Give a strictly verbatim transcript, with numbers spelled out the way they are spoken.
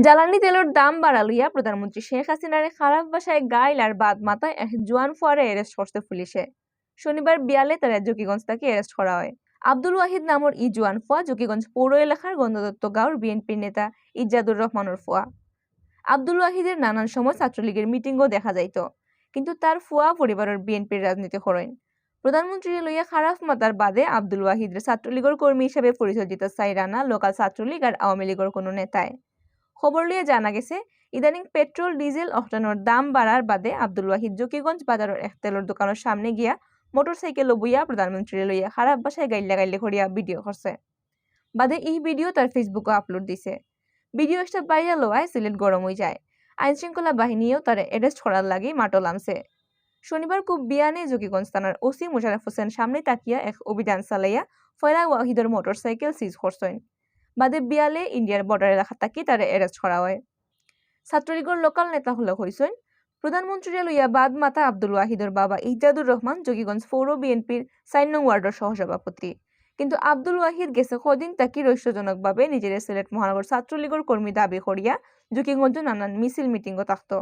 জ্বালানি তেলর দাম বাড়া লইয়া প্রধানমন্ত্রী শেখ হাসিনারে খারাপ ভাষায় গাইল আর বাদ মাতায় এক জোয়ান ফুয়ারে অ্যারেস্ট করছে পুলিশে। শনিবার বিয়ালে তারে জকিগঞ্জ থাকি অ্যারেস্ট করা হয়। আব্দুল ওয়াহিদ নামর ই জোয়ান ফুয়া জকিগঞ্জ পৌর এলাকার গন্ধদত্ত গাঁওর বিএনপির নেতা ইজাদুর রহমানর ফুয়া। আব্দুল ওয়াহিদের নানান সময় ছাত্রলীগের মিটিংও দেখা যাইত, কিন্তু তার ফুয়া পরিবারর বিএনপির রাজনীতি করইন। প্রধানমন্ত্রীরে লইয়া খারাপ মাতার বাদে আব্দুল ওয়াহিদরে ছাত্রলীগর কর্মী হিসাবে পরিচয় দিতা চাইরা না লোকাল ছাত্রলীগ আর আওয়ামী লীগর কোনো নেতায়। খবর লইয়া জানা গেছে, ইদানিং পেট্রোল, ডিজেল, অকটেনর দাম বাড়ার বাদে আব্দুল ওয়াহিদ জকিগঞ্জ বাজারর এক তেলর দোকানর সামনে গিয়া মোটরসাইকেলো বইয়া প্রধানমন্ত্রীরে লইয়া খারাপ ভাষায় গাইল্লাগাইল্লি করিয়া ভিডিও করছে। বাদে ই ভিডিও তার Facebookও আপলোড দিছে। ভিডিও একটা ভাইরাল হওয়ায় সিলেট গরম অইযায়। আইন শৃঙ্খলা বাহিনীয়েও তারে অ্যারেস্ট করার লাগি মাঠো লামছে। শনিবার খুব বিয়ানে জকিগঞ্জ থানার ওসি মোশাররফ হোসেন সামনে থাকিয়া এক অভিযান চালাইয়া ফয়লা ওয়াহিদর মোটরসাইকেল সিজ করছইন। বাদে বিয়ালে ইন্ডিয়ার বর্ডার এলাকা থাকি তারে অ্যারেস্ট করা হয়। ছাত্রলীগর লোকাল নেতা হকলে কইছইন, প্রধানমন্ত্রীরে লইয়া বাদ মাতা আব্দুল ওয়াহিদর বাবা ইজাদুর রহমান জকিগঞ্জ পৌর বিএনপির চাইর নং ওয়ার্ডর সহসভাপতি। কিন্তু আব্দুল ওয়াহিদ গেছে কদিন থাকি রহস্যজনকভাবে নিজেরে সিলেট মহানগর ছাত্রলীগর কর্মী দাবি করিয়া জকিগঞ্জ নানান মিছিল মিটিংও থাকতো।